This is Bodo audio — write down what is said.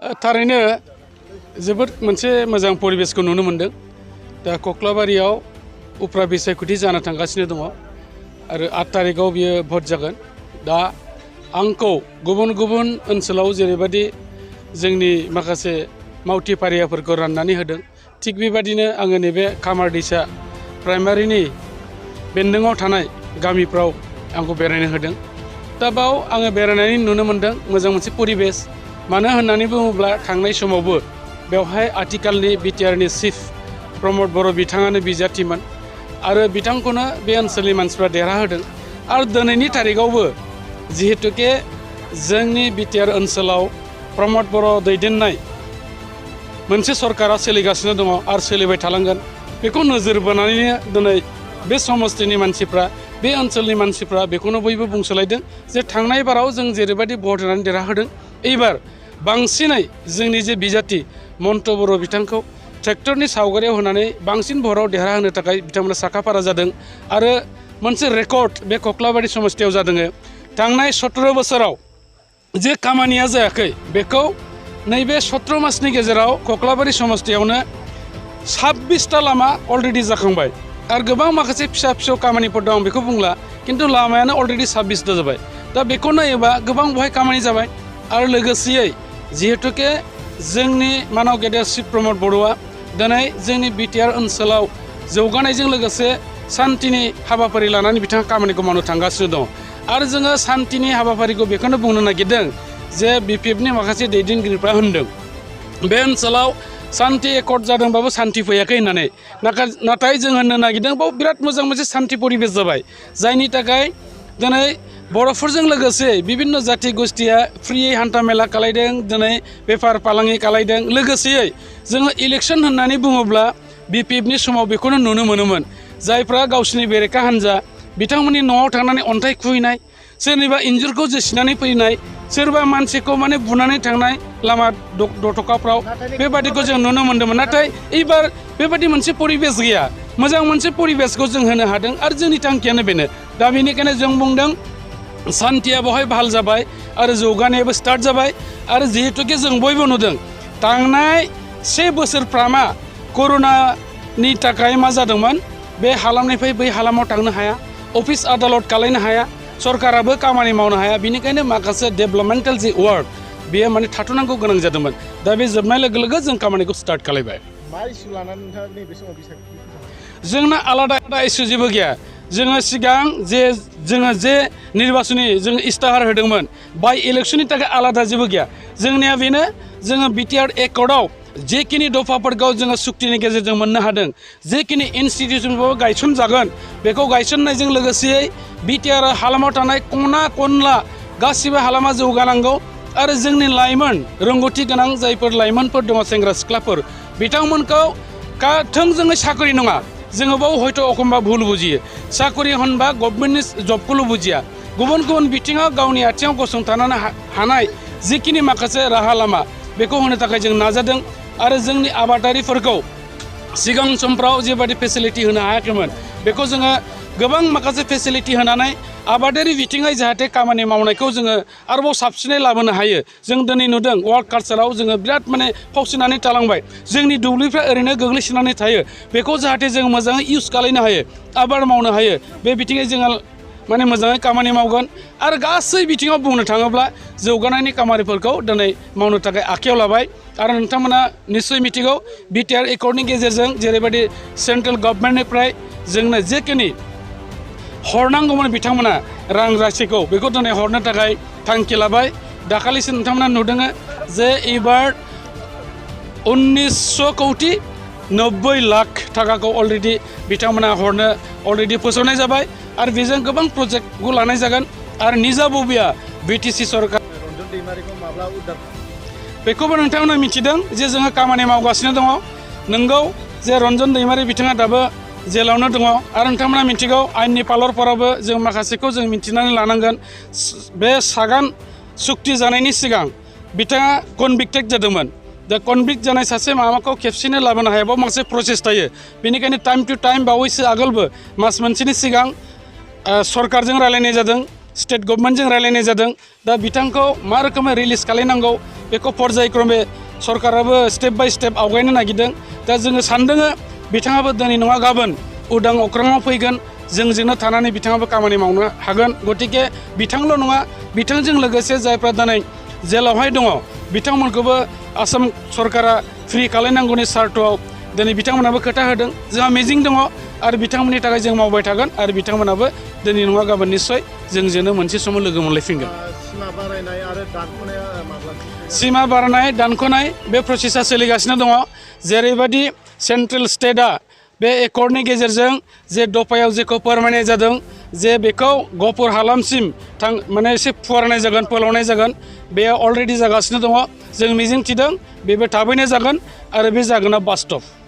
थारैनो जोबोद मोनसे मोजां परिबेसखौ नुनो मोनदों। दा कक्लाबारियाव उफ्रा बिसायख'थि जानो थांगासिनो दङ आरो 8 तारिखआव बियो भट जागोन। दा आंखौ गुबुन गुबुन ओनसोलाव जेरैबायदि जोंनि माखासे मावथि फारियाफोरखौ राननानै होदों, थिग बेबादिनो आङो नैबे खामारदैसा प्राइमारिनि बेन्दोङाव थानाय गामिफ्राव आंखौ बेरायनो होदों। दा बाव आङो बेरायनानै नुनो मोनदों मोजां मोनसे परिबेस। मानो होननानै बुङोब्ला थांनाय समावबो बेवहाय आथिखालनि बिटिआरनि चिफ प्रमद बर' बिथाङानो बिजाथिमोन आरो बिथांखौनो बे ओनसोलनि मानसिफ्रा देरहाहोदों। आरो दिनैनि तारिखआवबो जिहेतुके जोंनि बिटिआर ओनसोलाव प्रमद बर' दैदेननाय मोनसे सरकारा सोलिगासिनो दङ आरो सोलिबाय थालांगोन। बेखौ नोजोर बोनानैनो दिनै बे समस्तिनि मानसिफ्रा, बे ओनसोलनि मानसिफ्रा बेखौनो बयबो बुंसोलायदों जे थांनाय बाराव जों जेरैबायदि भट होनानै देरहाहोदों, एबार बांसिनै जोंनि जे बिजाथि मन्टु बर' बिथांखौ ट्रेक्टरनि सावगारियाव होनानै बांसिन भटआव देरहाहोनो थाखाय बिथांमोना साखाफारा जादों। आरो मोनसे रेकर्ड बे कक्लाबारि समस्तियाव जादों। थांनाय 17 बोसोराव जे खामानिया जायाखै बेखौ नैबे 17 मासनि गेजेराव कक्लाबारि समस्तियावनो 26टा लामा अलरेडि जाखांबाय आरो गोबां माखासे फिसा फिसौ खामानिफोर दं, बेखौ बुंला, खिन्थु लामायानो अलरेडि 26टा जाबाय। दा बेखौ नायोबा गोबां बहाय खामानि जाबाय। आरो लोगोसेयै जिहेतुके जोंनि मानाव गेदेर चिफ प्रमद बर'आ दिनै जोंनि बिटिआर ओनसोलाव जौगानायजों लोगोसे सान्थिनि हाबाफारि लानानै बिथाङा खामानिखौ मावनो थांगासिनो दं। आरो जोङो सान्थिनि हाबाफारिखौ बेखौनो बुंनो नागिरदों जे बिपिएफनि माखासे दैदेनगिरिफ्रा होनदों बे ओनसोलाव सान्थि एकर्ड जादोंबाबो सान्थि फैयाखै होननानै। नाथाय जों होननो नागिरदों बाव बिराद मोजां मोनसे सान्थि परिबेस जाबाय, जायनि थाखाय दिनै बर'फोरजों लोगोसे बिभिन्न जाथि गोष्ठिया फ्रियै हान्था मेला खालायदों, दिनै बेफार फालांगि खालायदों। लोगोसेयै जोङो इलेक्सन होननानै बुङोब्ला बिपिएफनि समाव बेखौनो नुनो मोनोमोन, जायफ्रा गावसिनि बेरेखा हान्जा बिथांमोननि न'आव थांनानै अन्थाइ खुबैनाय, सोरनिबा इन्जुरखौ जोसिनानै फैनाय, सोरबा मानसिखौ बुनानै थांनाय लामा दथ'खाफ्राव, बेबादिखौ जों नुनो मोन्दोंमोन। नाथाय एबार बेबादि मोनसे परिबेस गैया, मोजां मोनसे परिबेसखौ जों होनो हादों आरो जोंनि थांखियानो बेनो। दा बेनिखायनो जों बुंदों सान्थिया बहाय बहाल जाबाय आरो जौगानायाबो स्टार्ट जाबाय। आरो जिहेतुके जों बयबो नुदों थांनाय 1 बोसोरफ्रामा कर'नानि थाखाय मा जादोंमोन, बे हालामनिफ्राय बै हालामाव थांनो हाया, अफिस आदालत खालायनो हाया, सरकाराबो खामानि मावनो हाया। बिनिखायनो माखासे डेभेलपमेन्टेल जि वार्क बेयो थाथ'नांगौ गोनां जादोंमोन। दा बे जोबनाय लोगो लोगो जों खामानिखौ स्टार्ट खालायबाय। मा इस्यु लानानै नोंथाङा नैबे समाव बिसायख'थि? जोंना आलादा इस्यु जेबो गैया। जोङो सिगां जोङो जे निर्बाचननि जोङो इस्ताहार होदोंमोन, बाय इलेक्सननि थाखाय आलादा जेबो गैया। जोंनिया बेनो, जोङो बिटिआर एकर्डआव जेखिनि दफाफोरखौ जोङो सुक्तिनि गेजेरजों मोननो हादों, जेखिनि इनस्टिटिउसनफोरखौ गायसनजागोन, बेखौ गायसननायजों लोगोसेयै बिटिआर हालामाव थानाय खना खनला गासिबो हालामा जौगानांगौ। आरो जोंनि लाइमोन रोंगौथि गोनां जायफोर लाइमोनफोर दङ, सेंग्रा सिख्लाफोर, बिथांमोनखौ थोंजोङै साख्रि नङा, जोङो बाव हयथ' एखमबा भुल बुजियो, साख्रि होनबा गभर्नमेन्टनि जबखौल' बुजिया, गुबुन गुबुन बिथिङाव गावनि आथिङाव गसंथानो हानाय जिखिनि माखासे राहा लामा बेखौ होनो थाखाय जों नाजादों। आरो जोंनि आबादारिफोरखौ सिगां समफ्राव जेबादि फेसिलिटि होनो हायाखैमोन, बेखौ जोङो गोबां माखासे फेसिलिटि होनानै आबादारि बिथिङै जाहाथे खामानि मावनायखौ जोङो आरोबाव साबसिनै लाबोनो हायो। जों दिनै नुदों वार्क कालचाराव जोङो बिराद फावसिनानै थालांबाय, जोंनि दुब्लिफ्रा ओरैनो गोग्लैसोनानै थायो, बेखौ जाहाथे जों मोजाङै इउज खालायनो हायो, आबाद मावनो हायो, बे बिथिङै जोङो मोजाङै खामानि मावगोन। आरो गासै बिथिङाव बुंनो थाङोब्ला जौगानायनि खामानिफोरखौ दिनै मावनो थाखाय आखायाव लाबाय। आरो नोंथांमोना निस्सय मिथिगौ बिटिआर एकर्डनि गेजेरजों जेरैबायदि सेन्ट्रेल गभर्नमेन्टनिफ्राय जोंनो जेखिनि हरनांगौमोन बिथांमोना रां राशिखौ, बेखौ दिनै हरनो थाखाय थांखि लाबाय। दाखालिसो नोंथांमोना नुदों जे एबार 1990 लाख थाखाखौ अलरेडि बिथांमोना हरनो अलरेडि फोसावनाय जाबाय। आरो बेजों गोबां प्रजेक्टखौ लानाय जागोन। आरो निजा बबिया बिटिसि सरकार रन्जन दैमारिखौ माब्ला उद्धार? बेखौबो नोंथांमोना मिथिदों जे जोङो खामानि मावगासिनो दङ। नोंगौ जे रन्जन दैमारि बिथाङा दाबो जेलावनो दङ। आरो नोंथांमोना मिथिगौ आयेननि पालरफोरावबो जों माखासेखौ जों मिथिनानै लानांगोन। बे सागान सुक्ति जानायनि सिगां बिथाङा कनभिक्टेड जादोंमोन। दा कनभिक्ट जानाय सासे माबाखौ खेबसेनो लाबोनो हाया, बाव माखासे प्रसेस थायो। बेनिखायनो टाइम टु टाइम बावैसो आगोलबो मास मोनसेनि सिगां सरकारजों रायलायनाय जादों स्टेट गभर्नमेन्टजों रायलायनाय जादों दा बिथांखौ मा रोखोमै रिलिज खालामनांगौ बेखौ पर्यायक्रमे सरकाराबो स्टेप बाय स्टेप आवगायनो नागिरदों दा जोङो सानदों बिथाङाबो दिनै नङा गाबोन उदां अख्राङाव फैगोन जोंजोंनो थानानै बिथाङाबो खामानि मावनो हागोन गतिके बिथांल' नङा बिथांजों लोगोसे जायफ्रा दिनै जेलावहाय दङ बिथांमोनखौबो आसाम सरकारा फ्रि खालामनांगौनि सार्थआव दिनै बिथांमोनाबो खोथा होदों जोंहा मिजिं दङ आरो बिथांमोननि थाखाय जों मावबाय थागोन आरो बिथांमोनाबो दिनै नङा गाबोन निस्सय जोंजोंनो मोनसे समाव लोगो मोनलायफिनगोन सिमा बारायनाय आरो दानख'नाया माब्ला सिमा बारनाय दानख'नाय बे प्रसेसा सोलिगासिनो दङ जेरैबायदि सेन्ट्रेल स्टेटआ बे एकर्डनि गेजेरजों जे दफायाव जेखौ फोरमायनाय जादों जे बेखौ गहपुर हालामसिम माने एसे फुवारनाय जागोन फोलावनाय जागोन बे अलरेडि जागासिनो दङ जों मिजिं थिदों बेबो थाबैनो जागोन आरो बे जागोना बास्तब